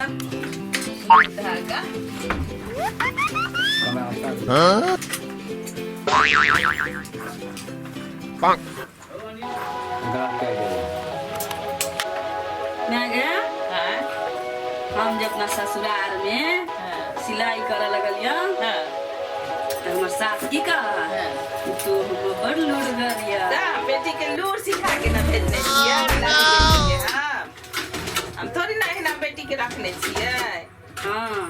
धागा ना गे हाँ हम जे अपना ससुराल में हाँ सिलाई करे लगलियै हाँ तऽ हमर सास की कह हाँ तू हमर बड़ लुड़गर यऽ तऽ बेटी के लूर सिखा के ना भेजने छियै लाली बेटी के हम थोड़ी ना एहिना बेटी के रखने छियै हाँ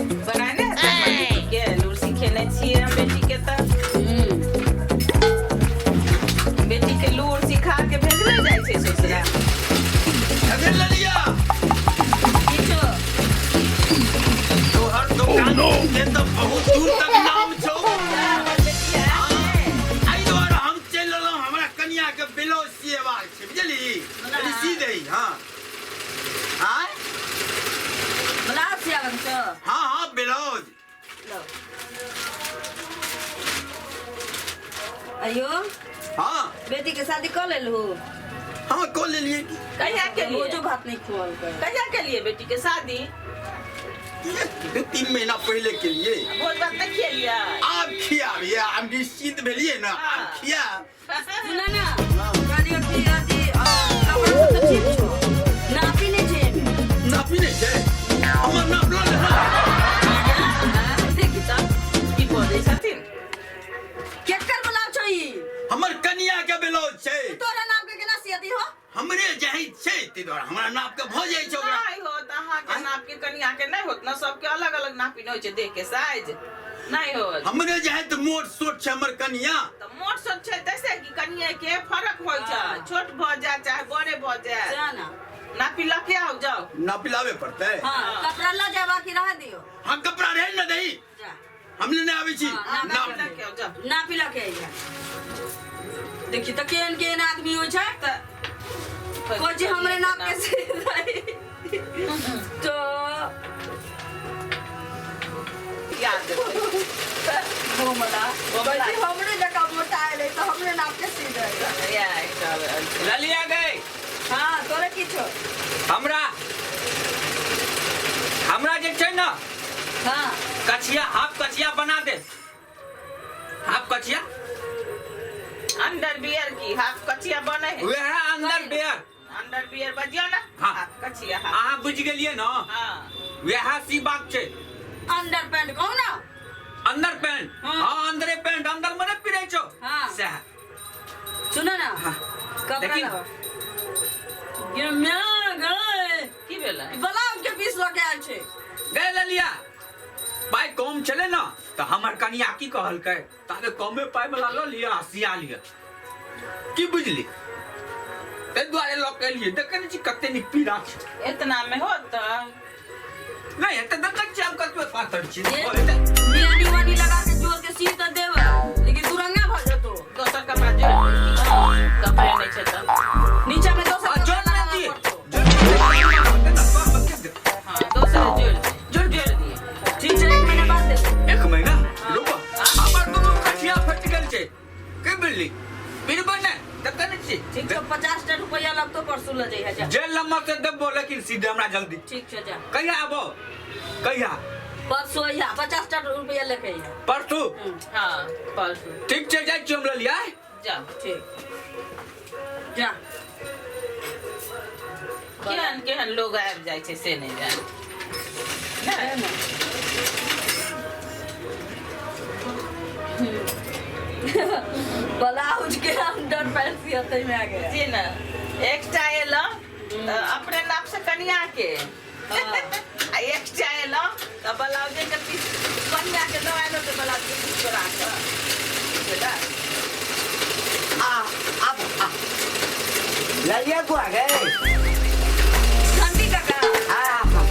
बनाने हेतै हमर बेटी के लूर सिखेने छियै हम बेटी के तऽ बेटी के लूर सिखा के भेजले जाइ छै ससुरा अरे ललिया किछो तोहर दुकान के तो बहुत दूर तक नाम छौ हमर बेटी है एहि दुआरे हम चलि रहलहुँ हमरा कनिया के ब्लाउज सिएबाक छै बुझली कनि सी दही हाँ आय ब्लाउज सियाबक छौ हाँ हाँ ब्लाउज लो अयो हाँ बेटी के शादी कऽ लेलहु हाँ कऽ लेलिए की कहिया के लिए भोजो भात नहीं खुआलकै कहिया के लिए बेटी के शादी 2-3 महीना पहले के लिए भोज भात नहीं खियलियै आब खियाबिए आब निश्चित भेलिए ना आब खिया सुन ना कहलियौ कि अथी कपड़ा सब तऽ ठीक छौ नापी नहि छै एहिमे। नापी नहि छै हमर नाप लऽ ले ना देखी तऽ की बजै छथिन केकर ब्लाउज छौ ई हमर कनिया के ब्लाउज छै तोरा नाप के केना सियती हो हमरे जही छै ताहि दुआरे हमरा नाप के भऽ जाइ छै ओकरा नहि होत अहाँके नाप के कनिया के नहि होत ने सबके अलग अलग नापी नहि होइ छै देह के साइज नहि होत हमरे जही तऽ मोट सोट छै हमर कनिया तऽ मोट सोट छै तैसे कि कनिया के फरक होइ छै हाँ। छोट भऽ जाय चाहे बड़े भऽ जाय जा ना नापी लऽ के आउ जाउ नापी लाबे पड़तै हाँ कपड़ा लऽ जाय बाकी रह दियो हाँ कपड़ा रहे ने दही जा हम लेने आबै छी हाँ, नाप नापी लऽ के आउ जाउ नापी लऽ के अइहे देखी तऽ केहन केहन आदमी होइ छै तऽ कहै छै हमरे नाप के सिलाई तो याद बोमला बोमला। कहै छै हमरे जकाँ मोटा एलै तऽ हमरे नाप के सी दै या एकटा ललिया गई हाँ तोरे की छौ हमरा हमरा जे छै ने हाँ कछिया हाफ कछिया बना दे हाफ कछिया अंडर बियर की हाफ कचिया बने है वएह अंदर बेयर अंडर बियर बजियो ना हाँ। हाफ कचिया हाफ अहाँ बुझि गेलियै ने हाँ वएह सी बात छै अंडर पैंट कहू ना अंदर पैंट हाँ। हाँ अंदरे पैंट अंदर मने पिरै छौ हाँ। सएह सुनो ना हाँ। कपड़ा देखी। लाओ गे म्या गए की भेलै ब्लाउज के पीस लऽ के आयल छै गए ललिया पाइ कम छलै ने तऽ हमर कनिया की कहलकै ताबे कमे पाइ वाला लऽ लिअ आ सिया लिअ की बुझली ताहि दुआरे लऽ के एलियै देखै नहि छी कते नीक पीड़ा छै इतना में होत नहि हेतै देखै छियै हम कतबे पातर छी ए, बियानी वानी लगा के जोर के सी तऽ देबै लेकिन दुरंगा भऽ जेतौ दोसर कपड़ा जोड़ कपड़े नहि छै तऽ नीचा में दोसर आ, कपड़ा जोड़ लगाबऽ दिए पड़तौ हाँ दोसर जोड़ दे जोड़ जोड़ दिए ठीक छै एक महीना बाद देबै एक महीना रुको हमर दुनू कठिया फटि गेल छै के बुझली पिरबै नहि देखै नहि छी ठीक छौ 50 टा रुपया लगतो परसू लऽ जइहे जा जे लम्बा से देबो लेकिन सीधे हमरा जल्दी ठीक छै जा कहिया आबो कहिया परसू अइहा 50 टा रुपया लेके अइहा परसू हाँ परसू ठीक छै जाइ छी हम ललिया जाओ ठीक जा केहन केहन लोग आबि जाइ छै से नहि जान नहि ब्लाउज के अंडर पैंट सियते में आ गया जी ने एकटा एलहुँ तऽ अपने नाप से कनिया के आ एकटा एलहुँ तऽ ब्लाउजे के पीस कनिया के दऽ एलहुँ तऽ ब्लाउज के पीस तोड़ा कऽ बुझला आ आब आ ललिया को आ गए घंटी काका आ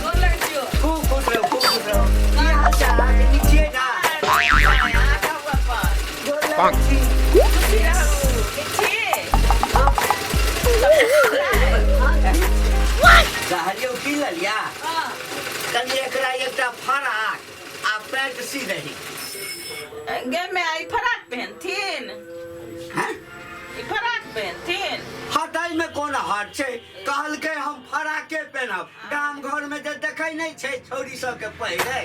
गोर लगै छियौ खूब खुश रहो खूब खुश रहो की हाल चाल अहाँके नीक छियै ना अहाँ कहू अपन गोर लगै छी खुशी रहू ठीक छी कहलियौ की ललिया हाँ कनि एकरा एकटा फराक आ पैंट सी दही गे में आई फराक पहनथिन हैं ई फराक पहनथिन हटाई में कोन हट छै कहलकै हम फराके पेनब गाम घर में जे जानै नहि छै छौरी सबके पहिरे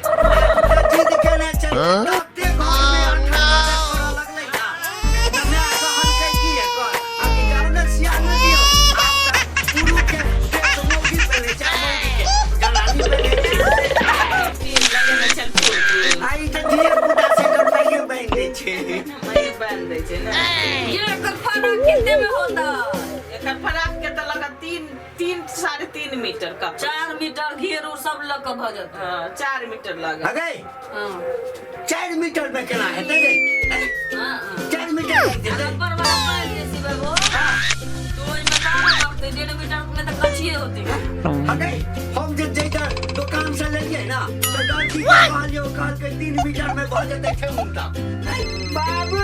जिद केने छै तते घरमे अठर बजर करऽ लगलै ना तऽ माय कहलकै की एकर आ कि जाउ ने सिया ने दियौ। आब तऽ पुरुषके ड्रेस मौगी पहिरै छै आ मौगीके जनानी पहिरै छै। तीन लगेने छल फूल। आ ई तऽ धिये पुता छै तऽ माइए बान्हि दै छै। माइए बान्हि दै छै ने। ये एकर फराक कते में होता? एकर फराक के तऽ लगत तीन तीन 3.5 मीटर कपड़ा। 4 मीटर घेर उर सब लग के भऽ जेतै। हाँ, 4 मीटर लागत। अगे हाँ। 4 मीटर में केना हेतै गे? हाँ, हाँ। 4 मीटर लागि जेतै। रबर वाला पैंट जे सिबै हो तो ओहिमे कहाँ लगतै? 1.5 मीटर में तऽ कचिए होतै। अगे हम जे जैता दोकान से लेलियै ना तऽ दर्जी के कहलियै, कहलकै 3 मीटर में भऽ जेतै ठेहुन तक। बाबू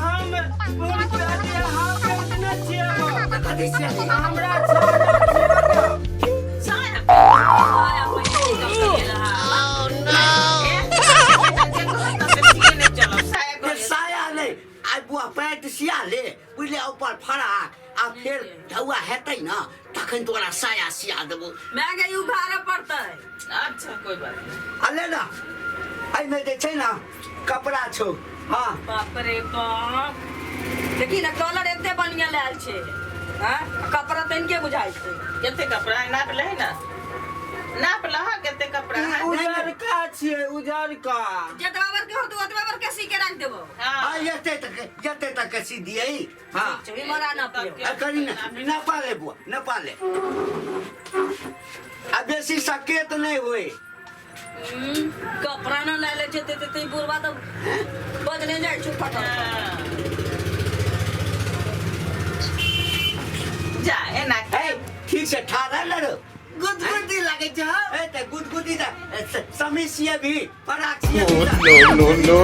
हम फुल पैंट या हाफ पैंट नहि छियेबो। कथी से? हमरा साया साया। आया पैंट निकल के गेल हा। ए, जे कहत से सिए नहि चलब, साया ने कहलियै। साया नहि, आइ बुआ पैंट सिया ले बुझले, ऊपर फराक आ फेर ढौआ हेतै ना तखन तोरा साया सिया देबो। माय गे उघारे पड़तै। अच्छा कोई बात नहीं। आ ले ना एहिमे जे छै ना कपड़ा छौ। हाँ बाप रे बाप, देखी ना कलर एते बढ़िया लायल छै। हाँ कपड़ा तनिके बुझाइ छै। कते कपड़ा है? नाप लही ना, नाप लह कते कपड़ा है। उजरका छियै उजरका। जतबा बर के होतौ ओतबा बर के सी के राख देबो। हाँ। हाँ एते तक, एते तक सी दियै। हाँ ठीक मरा ना पियो। आ करी ना नपा ले बुआ नपा ले, आ बेसी सकेत नहि होय। कपड़ा ना लाय ले छै ते ते बुढ़वा तऽ बजने जाइ छै फटल। हाँ। जा एना ए ठीक से ठाढ़ रह रो। गुदगुदी लागै छै हौ। ए तऽ गुदगुदी तऽ समीसिए भी फराक सिए भी। No, no, no.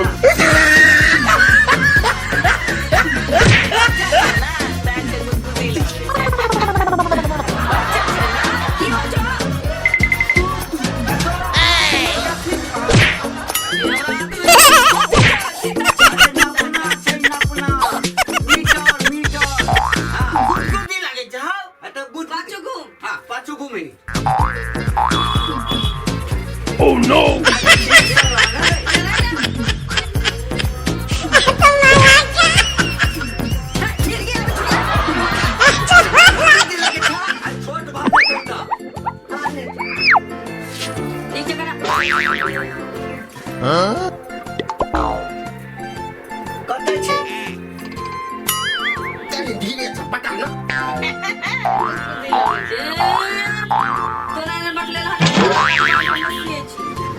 ना तैं से गुदगुदी लगै छै। बच्चा छै ना। की होइ छौ? नपना छै नपना, मीटर मीटर। हाँ गुदगुदी लागै छै हौ। आ तऽ गुदगुदी। पाछू घूम। हाँ पाछू घूमी। Oh no! गिर गया। गुदगुदी लागै छै आ छोट भऽ जेतै तऽ नीचे करा। कतऽ छै? कनी धीरे से पकड़ ना। गुदगुदी लगै छै। ए, तोरा एहन बटले रहल छी।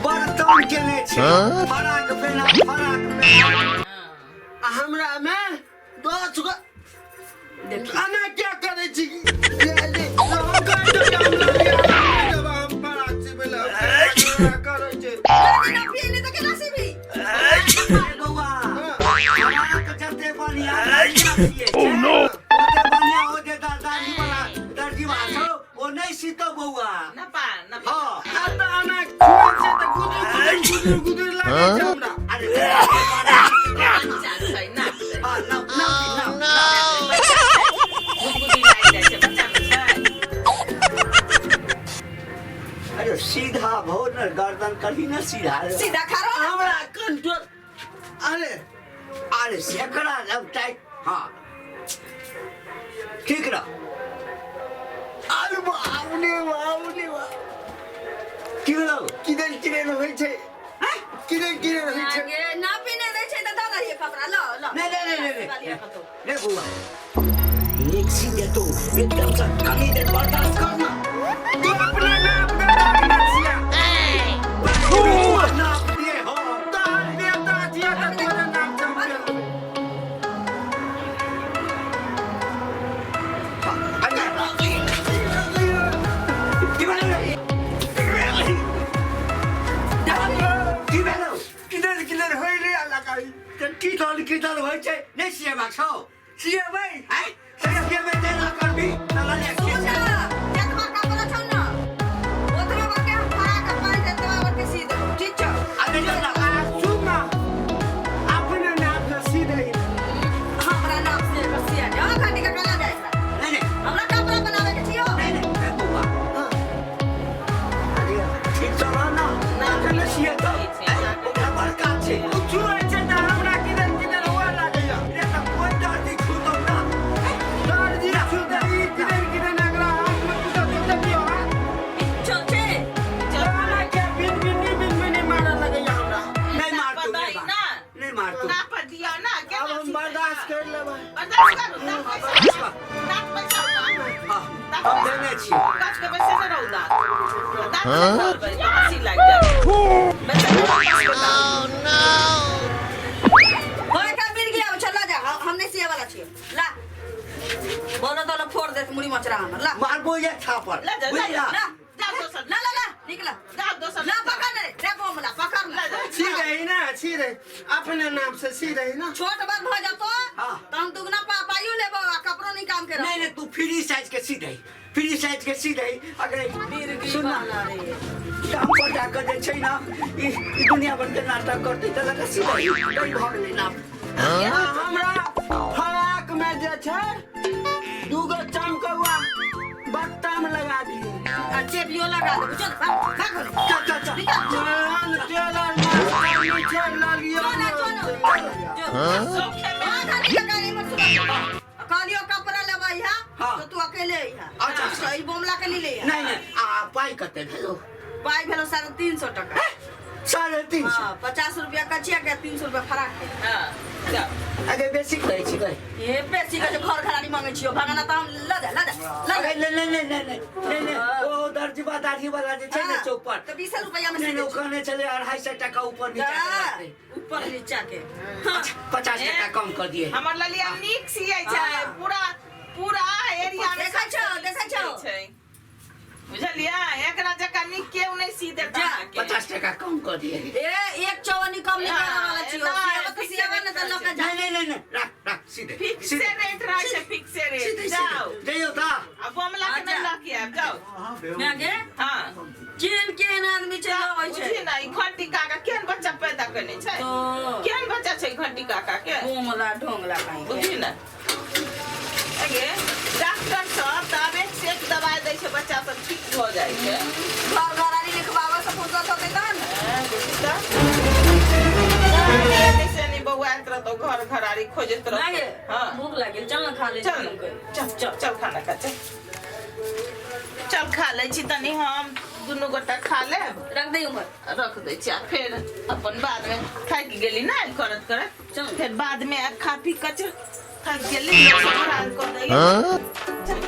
बर्तन केने छै फराक पेना फराक पेना। आ हमरा मे 10 गो देखी एना क्या करै छी? हम कहि देबै, हम लगिया देबै, हम फराक सिबै लए, हम करै छै। ना पिए नहीं तऽ केना सीबी? बौआ फराक जते बढ़िया दर्जिया सियै छै no! ओते बढ़िया ओ जे दर्जी वाला दर्जी वाला छौ ओ नहि सीतौ बौआ। नपा नपा। हाँ आ तऽ एना छुए छै तऽ गुदुर गुदुर गुदुर गुदुर लागै छै हमरा। अरे बच्चा छै नाप ले। हाँ नप नप नप। बच्चा छै गुदगुदी लागि जाइ छै, बच्चा ने छै। अरे सीधा भो न गर्दन करी न सीधा। सीधा खा रहो। हमरा कंट्रोल अरे अरे एकरा अब टाइट। हाँ ठीक रह। अरे बाप रे बाप रे बाप। की भेलौ? किदन किदन होइ छै, किदन किदन होइ छै। आगे ना पीने दै छै तऽ दऽ दहिए कपड़ा ल ल। नहीं नहीं नहीं नहीं सिबा नहीं कतौ। नहीं बुआ नीक सी देतो एकदम से, कनी देर बर्दाश्त कर ना। तू अपना नाप दे अपना सिया। बुआ नाप दिए हो। तोहर बेटा छियै तऽ तोरे नाप से हम लेबै। अरे की भेलौ रे? की भेलौ? किदन किदन होइ रे लगाई। तऽ की दल होइ छै? नहि सिएबाक छौ? सिएबै। आँय सिएबै तऽ एना करबी तऽ लऽ ले। सुन ना, जतबा कपड़ा छौ ना ओतबा बर के हम फराक आ पैंट एतबा बर के सी देबौ, ठीक छौ? आ देखियौ ना। आ सुन ना, अपने नाप से सी दही। हमरा नाप से एकर सिया दे। हाँ घंटी के कला जाय एकरा। नहीं नहीं हमरा कपड़ा बनावे के छियौ। नहीं नहीं ए बौआ। छियै तऽ ओकरा बड़का छै। ओ छुए छै तऽ हमरा किदन किदन हुआ लागैया। रे तऽ कोन दर्दी छूतौ ना? दर्जी छूतै ई किदन किदन एकरा हाथमे कुछो तो देखियौ हाथ। किछो छै। हमरा के बिन बिनी बिन बिनी मारऽ लगैया हमरा। नहि मारतौ, पता नहि ही मारतौ। ना। नहि मारतौ। नाप दियौ ना, केना आब हम सीतै? बर्दाश्त कर लेबै। बर्दाश्त करू, दाँत पैसा, दाँत पैसा, हाँ, हम देने छियै। गाछ के पैसा नहि रहू दाँत। दाँत नहि धरबै, तऽ हँसी लागि जायत। पैसा नहि रहू गाछ के दाँत। हो एकरा बिर गया चल ला जा, हम नहीं सिए वाला छियै। ला बोलो तो फोड़ देत मुड़ी मचरा हमर। ला मारबो एक थापर। ला जा, ला बुझलियै? जा। ला जाओ दोसर। ला ला ला निकला। जाओ दोसर। ला पकड़ रे रे बोमला पकड़ ला ना। जा। छी रही ना, छी रही अपने नाम से छी रही ना। छोट बात भ जतो हाँ। त हम दुगना पाइयो लेबो आ कपड़ो नहीं काम के नहीं नहीं, तू फ्री साइज के सी दही, फ्री साइज के सी दही। अगर सुन ना, दाम पर जाकर जे छै ना ई ई दुनिया भर के नाटक करतै तऽ लगा सी दही तै भऽ गेलै ना। हमरा फराक में जे छै दूगो चमकौआ बट्टा में लगा दियौ। आ चेपियो लगा देबो। चल भाग भाग होने। चल चल चल। निकल। जेहन टेलर मास्टर छै ललियौ। जो ना जो ना जो। सौखे में हाँ, खाली लगा रही मत सुना। कहलियो कपड़ा लेबै हा। हाँ। तो तू अकेले अइहा। अच्छा, अच्छा। ई बोमला के नहीं ले आ। नहीं नहीं, आ पाइ कते भेलो? पाइ भेलो 350 टका। 350? हाँ, 50 रुपया कचिया के, 300 रुपया फराक के। हाँ, जाओ। अगे बेसी कहै छी गै। ए बेसी के घर घराड़ी मांगे छियो भगना त हम। ल जा ल जा ल अगे जा। नहीं नहीं नहीं नहीं नहीं नहीं, ओ दर्जीबा दाढ़ी वाला जे छै ने हाँ, चौक पर, तो 20 रुपया में नहीं नहीं, ओ सीधे कहने छलै 250 टका ऊपर नीचा के जा, लगतै। ऊपर नीचा के। हाँ। 50 टका कम कर दिए। हमर ललिया नीक सियै छै। हाँ। पूरा पूरा एरिया में देखै छौ, देखै छौ। सियै छै, बुझलियै? एकरा जकाँ नीक केओ नहि सी देत जा। अहाँके। 50 टका कम कर दिए। ए एक चौवनी कम नहीं करे वाला छियो। हाँ, सियाबा तो सियाबा ने त लके जा। नहीं नहीं नहीं नहीं, राख राख, सीधे फिक्से सीधे रेट रहै छै, फिक्से रेट। सीधे जाओ। सीधे जइयौ तऽ। आ बमला के नहि अच्छा। लऽ के आयब, जाओ। मैं गे हाँ। केहन केहन आदमी छै लबै छै। बुझी ना, ई घंटी काका केहन बच्चा पैदा केने छै। तो केहन बच्चा छै घंटी काका के? बोमला ढोंगला कहीं के। बुझी ना अगे, डॉक्टर सब तऽ आब एक से एक दवाई दै छै, बच्चा सब ठीक भऽ जाइ छै। घर घराड़ी लिखबाबे से फुर्सत होतै तहन ने। हैं, बुझी तऽ कैसे नहीं बौआइत रहतौ, घर घरारी खोजैत ना गे, रहतौ। हाँ। भूख लागल, चल ना खा ले। चल चल चल चल, खाना खा, चल चल, खा लै छी तनी। हम दुनू गोटा खा लेब। रख दे उम्र। रख दै छी आ फेर अपन बादमे थाकि गेली ने करत करत। चल। फेर बादमे आब खा पी कऽ चल, थाकि गेली, लोक सब हरान कऽ दैया। चल।